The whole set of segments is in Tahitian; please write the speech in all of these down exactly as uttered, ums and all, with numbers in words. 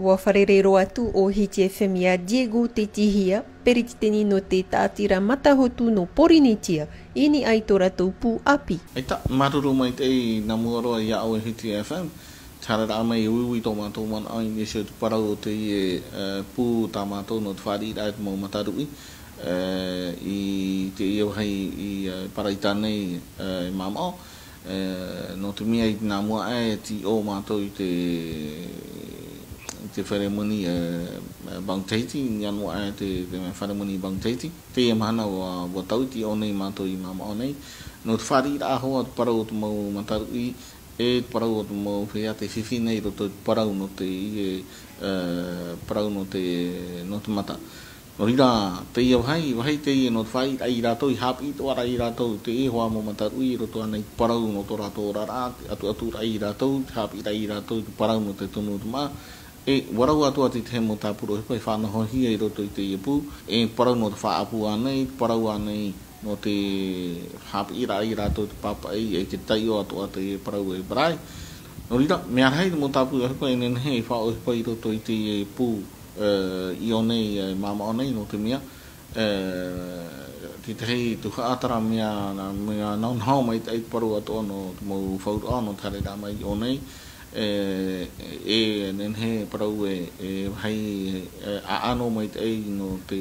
ʻUa fārerei roa atu ʻo Hiti F M ia Diego Tetihia, peretiteni nō te tāʻatiraʻa Matahotu nō Pōrīnetia, i niʻa i tō rātou pū ʻāpī. ʻAita, māuruuru maitaʻi nā mua roa ia ʻoe Hiti F M, te haereraʻa mai e uiui tō mātou manaʻo i niʻa i te parau o teie, e, pū tā mātou nō te fāriʻiraʻa i te mau mataruʻi, e, i teie vāhi i, e, Paraita nei, e, i Māmaʻo. E, nō te mea i nā mua aʻe e tīaʻo mātou i te, i te fare moni, e, Bank Tahiti, i nā mua aʻe te, te fare moni Bank Tahiti. Teie mahana ʻua, ʻua tau i tīaʻo nei mātou i Māmaʻo nei. Nō te fāriʻiraʻa hoʻi te parau o te mau mataruʻi, e te parau o te mau feiā tē fifi nei i roto i te parau nō te, e, e, parau nō te, nō te mata. Nō reira, teie vāhi, vāhi teie nō te fāriʻiraʻa ia rātou, i haʻapiʻi atoʻa ra ia rātou, teie hoʻi mau mataruʻi i roto ānei i te parau nō tō rātou oraraʻa, te ʻatuʻaturaʻa ia rātou, te haʻapiʻiraʻa ia rātou i te parau nō te tunu o te māʻa, e ʻua rau atoʻa te tahi mau tāpura ʻohipa e faʻanahohia i roto i teie pū, e parau nō te faʻaʻapu ānei, parau ānei nō te haʻapiʻiraʻa ia rātou te pāpaʻi, e te taiʻo atoʻa te parau e braille. Nō reira, mea rahi te mau tāpura ʻohipa e nehenehe e faʻaʻohipa i roto i teie pū, e, i ʻō nei, e, Māmaʻo nei, nō te mea, e, te tahi tuhaʻa terā mea, mea nahonaho maitaʻi te parau atoʻa nō te mau fauraʻa nō te haereraʻa mai i ʻō nei, e, e nehenehe parau e, e vāhi, e, ʻaʻano maitaʻi nō te,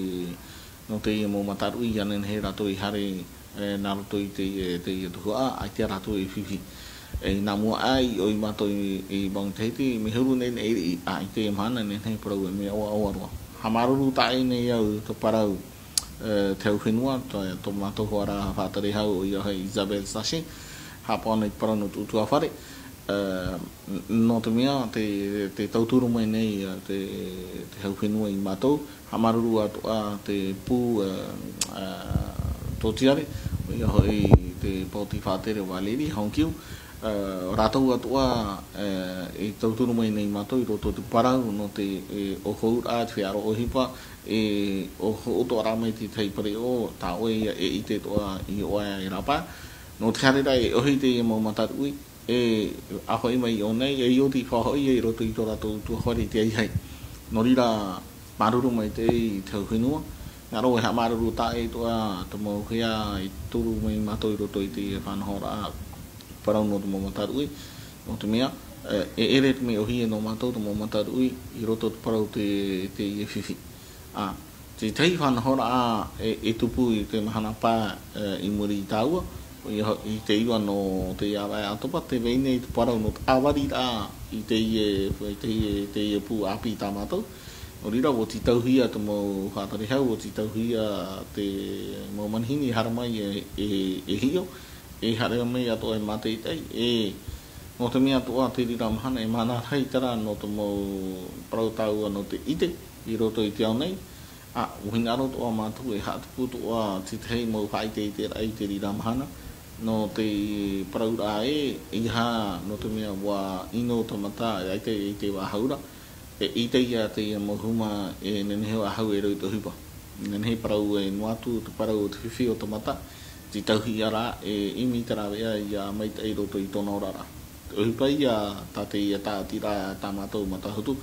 nō teie mau mataruʻi, ʻia nehenehe rātou e haere, e, nā roto i te, e, teie tuhaʻa, ʻaita rātou e fifi. E, i nā mua aʻe i ʻō ia mātou i, i Bank Tahiti, mea huru nei nei i, a, i teie mahana, nehenehe parau e mea ʻoaʻoa roa. Haʻamāuruuru taʻa ʻē nei au te parau, e, te hau fenua, tō, tō mātou hoʻi ra faʻatere hau ʻoia hoʻi Isabelle Sachet, haʻapaʻo nei te parau nō te ʻutuāfare, e, n-, nō te mea, te, te tauturu mai nei, e, te, te hau fenua ia mātou, haʻamāuruuru atoʻa te pū, e, e, tōtiare, ʻoia hoʻi te pōti faʻatere Valérie Hong-Kiew, e, rātou atoʻa, e, i tauturu mai nei ia mātou i roto i te parau nō te, e, ʻōhouraʻa, te feiā ʻohipa, e, ʻo hoʻo atoʻa ra mai te tahi pereʻoʻo, tā ʻoe ia e ʻite atoʻa i ʻō aʻe e rāpae. Nō te haereraʻa e ʻohi teie mau mataruʻi, e, ʻa hoʻi mai i ʻō nei, e ʻia oti faʻahou ia i roto i tō rātou ʻutuāfare i te ahiahi. Nō reira, māuruuru maitaʻi te hau fenua. Nā roto e haʻamāuruuru taʻa ʻē atoʻa te mau feiā i turu mai ia mātou i roto i te faʻanahoraʻa parau nō te mau mataruʻi. Nō te mea, e, e ʻere te mea ʻōhie nō mātou te mau mataruʻi i roto i te parau te, teie fifi. A, te tahi faʻanahoraʻa e, e tupu i te mahana pae, e, i muri i tāua, ʻoia hoʻi te iva nō te ʻāvaʻe ʻātopa, tē vai nei te parau nō te ʻāvariraʻa i teie, i teie, teie pū ʻāpī tā mātou. Nō reira, ʻua tītauhia te mau faʻatere hau, ʻua tītauhia te mau manihini e haere mai e, e, e hiʻo, e haere mai atoʻa e mātaʻitaʻi, e nō te mea atoʻa te reira mahana, e mahana rahi terā nō te mau parau tāua nō te ʻite i roto i te ao nei, a, ʻua hinaʻaro atoʻa mātou e haʻatupu atoʻa te tahi mau faʻaʻiteʻiteraʻa i te reira mahana, nō te parauraʻa ē, ʻeiaha, nō te mea ʻua ʻino te mata, ʻaita e ʻite faʻahou ra, e ʻite ia teie mau huma e nehenehe faʻahou e rau i te ʻohipa. Nehenehe parau e noa atu te parau o te fifi o te mata, tītauhia rā e ʻimi te rāveʻa ʻia maitaʻi i roto i tōna oraraʻa. Te ʻohipa ia tā teie tāʻatiraʻa tā mātou Matahotu,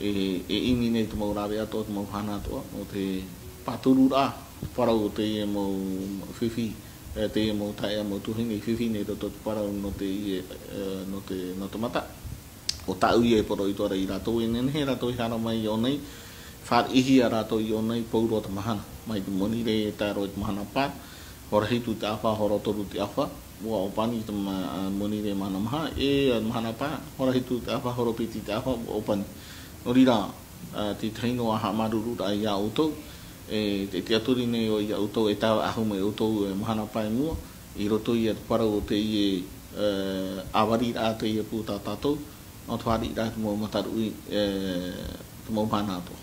e, e ʻimi nei te mau rāveʻa atoʻa, te mau mahana atoʻa, nō te pātururaʻa, parau o teie mau fifi, e, teie mau taeaʻe, mau tuahine i fifi nei i roto i te parau nō teie, e, nō te, nō te mata. ʻO tāʻu ia e poroʻi atoʻa ra ia rātou, e nehenehe rātou e haere mai i ʻō nei, fāriʻihia rātou i ʻō nei, pauroa te mahana. Mai te monirē e tae roa i te mahana pae, hora hitu te ʻāfa, hora toru te ʻāfa, ʻua ʻōpani te ma-, monirē mahana maha, e mahana pae, hora hitu te ʻāfa, hora piti te ʻāfa, ʻua ʻōpani. Nō reira, ā, te tahi noa haʻamāuruururaʻa ia ʻoutou, e, te tiʻaturi nei ʻoe ia ʻoutou, e tae faʻahou mai ʻoutou, e, mahana pae i mua, i roto ia i te parau o teie, e, ʻāvariraʻa teie pū tā tātou, nō te fāriʻiraʻa i te mau mataruʻi, e, te mau mahana atoʻa.